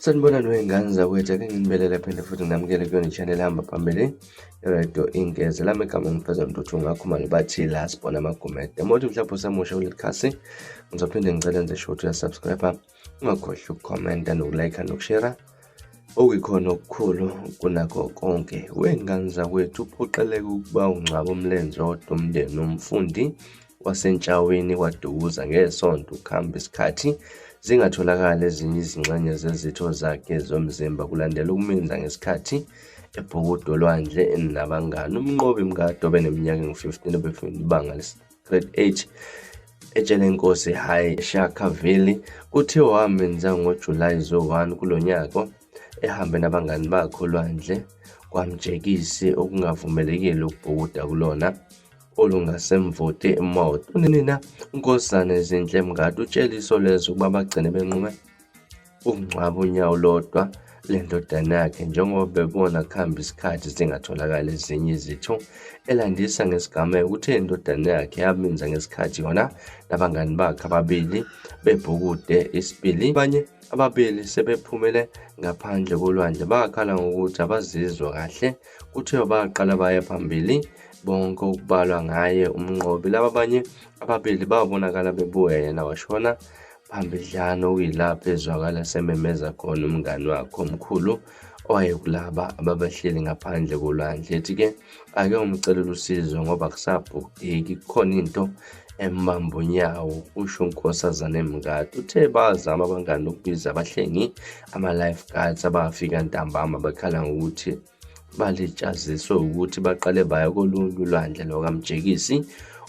Sanibonani wey'ngane zakwethu, ake nginibelele phinde futhi nginamukele kuyona i-channel ehamba phambili i-Radio Ingeze. Lami igama ngifeza Ntuthu ngakhumalo bathi la sibona amagumede. Uma uthi mhlawumbe usemusha kuleli khasi, ngizophinde ngicele nje sho ukuthi uyasubscribe, ungakhohlwa ukukhomenta nokulayikha nokushera okuyikhona okukhulu kunakho konke. Wey'ngane zakwethu, uphoqeleke ukuba ungcwabe umlenze owodwa umndeni womfundi waseNtshaweni KwaDukuza ngeSonto kuhamba isikhathi zingatholakali ezinye izingxenye zezitho zakhe zomzimba kulandela ukuminza ngesikhathi ebhukuda olwandle nabangani. UMnqobi Mngadi obeneminyaka engu-15 obefunda ibanga grade 8 eTshelenkosi High eShakaville kuthiwa waminza ngoJulayi 01 kulo nyaka ehambe nabangani bakhe olwandle kwaMjekisi okungavumelekile ukubhukuda kulona olungaseMvoti eMouth. Unina uNkosazana Zinhle Mngadi utshele Isolezwe ukuba bagcine benqume ukungcwaba unyawo lodwa lendodana yakhe njengoba bebona kuhamba isikhathi zingatholakali ezinye izitho. Elandisa ngesigameko uthe indodana yakhe yaminza ngesikhathi yona nabangani bakhe ababili bebhukude isibili. Abanye ababili sebephumele ngaphandle kolwandle bakhala ngokuthi abazizwa kahle. Kuthiwa baqala baya phambili bonke okubalwa ngaye uMnqobi. Laba abanye ababili babonakala bebuya yena washona phambidlana okuyilapho ezwakala sememeza khona umngani wakhe omkhulu owayekulaba ababehleli ngaphandle kolwandle ethi-ke ake umcelele usizo ngoba kusabhukeki kukhona into embamba unyawo, kusho uNkosazane Mngadi. Uthe bazama abangani ukubiza abahlengi ama-lifeguards abafika ntambama bekhala ngokuthi balitshaziswe ukuthi baqale baya kolunye ulwandle lwaKaMjekisi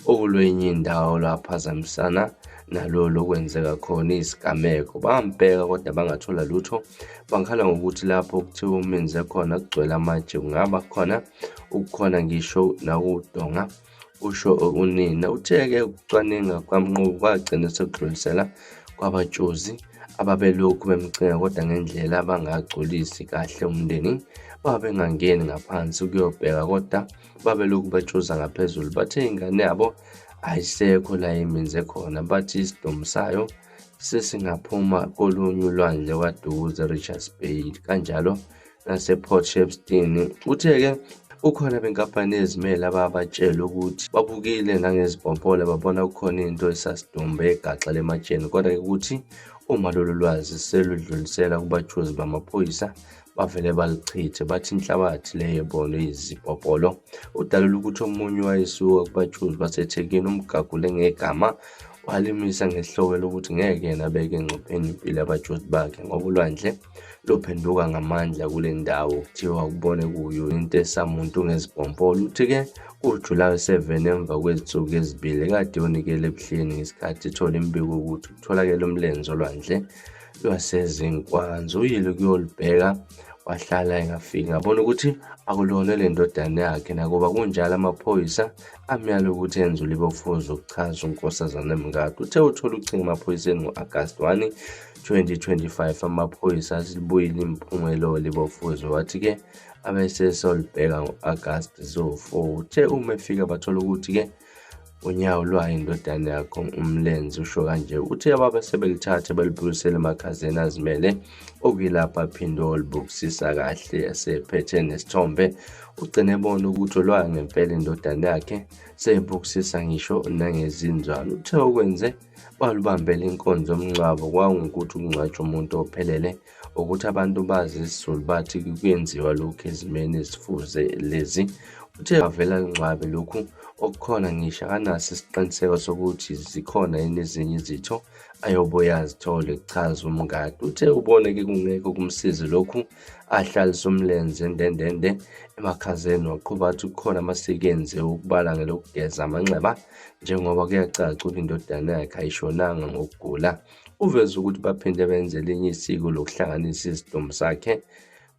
okulwenye indawo lwaphazamisana nalolu okwenzeka khona isigameko. Bambheka kodwa bangathola lutho. Bakhala ngokuthi lapho kuthiwa uminze khona kugcwele amatshe kungaba khona ukukhona ngisho nawudonga kusho unina. Uthe-ke ukucwaninga kwaMnqobi kwagcina sekudlulisela kwabatshozi ababelokhu bemcinga kodwa ngendlela abangagculisi kahle umndeni babengangeni ngaphansi ukuyobheka kodwa babelokhu betshoza ngaphezulu. Bathe ingane yabo ayisekho la iminze khona, bathi isidumbu sayo sesingaphuma kolunye ulwandle KwaDukuza eRichards Bay kanjalo nasePort Shepstone. Uthe-ke kukhona benkampani ezimele ababatshela ukuthi babukile nangezibhompolo babona kukhona into esasidumbu egaxa lematsheni kodwa-ke ukuthi uma lolu lwazi seludlulisela kubatshuzi bamaphoyisa bavele balichithe bathi inhlabathi leyo ebonwe izibhobholo. Udalula ukuthi omunye wayesuka kubatshuzi baseThekwini umgagule ngegama walimisa ngesihloko lokuthi ngeke yena abeke engcupheni impilo yabatshuzi bakhe ngoba ulwandle luphenduka ngamandla kule ndawo kuthiwa kubone kuyo into esamuntu ngezibhompolo. Uthi-ke kuJulayi 7 emva kwezinsuku ezibili kade yonikele ebuhleni ngesikhathi ethola imibiko ukuthi kutholakele umlenze olwandle lwaseZinkwanzi. Uyile ukuyolubheka wahlala engafiki ngabona ukuthi akulona le ndodana yakhe. Nakuba kunjalo amaphoyisa amyala ukuthi enze ulibofuzo ukuchaza uNkosazana Mngadi. Uthe uthola ucingo emaphoyiseni ngo-Agasti 1 2025 amaphoyisa asilibuyile imiphumela libofuzo wathi-ke abesesolibheka ngo-Agasti 04. Uthe uma efika bathola ukuthi-ke unyawo lwayo indodana yakho umlenze usho kanje. Uthe ababe sebelithathe belibuyisele emakhazeni azimele okuyilapho aphinde olibukisisa kahle esephethe nesithombe. Ugcine ebona ukuthi olwayo ngempela indodana yakhe seyibukisisa ngisho nangezinzwane. Uthe okwenze balubambela inkonzo yomngcwabo kwakungukuthi kungcwatshwe umuntu ophelele ukuthi abantu bazi isiZulu bathi kuyenziwa lokhu ezimeni ezifuze lezi. Uthe bavela lingcwabe lokhu okukhona ngisho akanaso isiqiniseko sokuthi zikhona yini ezinye izitho ayobuye azithole, kuchaza uMngadi. Uthe ubone-ke kungeke kumsize lokhu ahlalise umlenze ndendende emakhazeni waqhuba athi kukhona amasiko enziwe ukubala ngelokugeza amanxeba njengoba kuyacaca ukuthi indodana yakhe ayishonanga ngokugula. Uveze ukuthi baphinde benze elinye isiko lokuhlanganisa isidumbu sakhe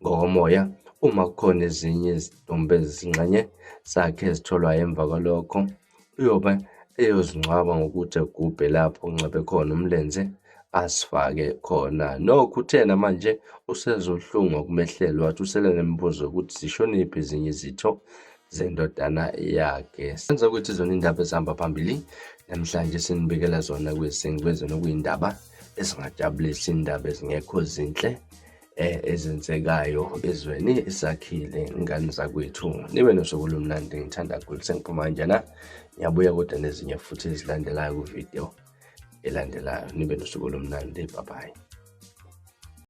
ngokomoya uma kukhona ezinye izidumbu ezizingxenye sakhe ezitholwayo emva kwalokho uyobe eyozingcwaba ngokuthi agubhe lapho kungcwabe khona umlenze asifake khona. Nokho uthe namanje usezohlungwa ngokumehlela wathi usele nemibuzo yokuthi zishonephi ezinye izitho zendodana yakhe. Senza ukuthi zona indaba ezihamba phambili namhlanje sinibikela zona kwesingi kwezona okuyindaba ezingajabulisi indaba ezingekho zinhle. Ezenzekayo ezweni isakhile ngane zakwethu. Nibe nosuku olumnandi, ngithanda kakhulu. Sengiphuma kanjena, ngiyabuya kodwa nezinye futhi ezilandelayo ku-video elandelayo. Nibe nosuku olumnandi, bye bye.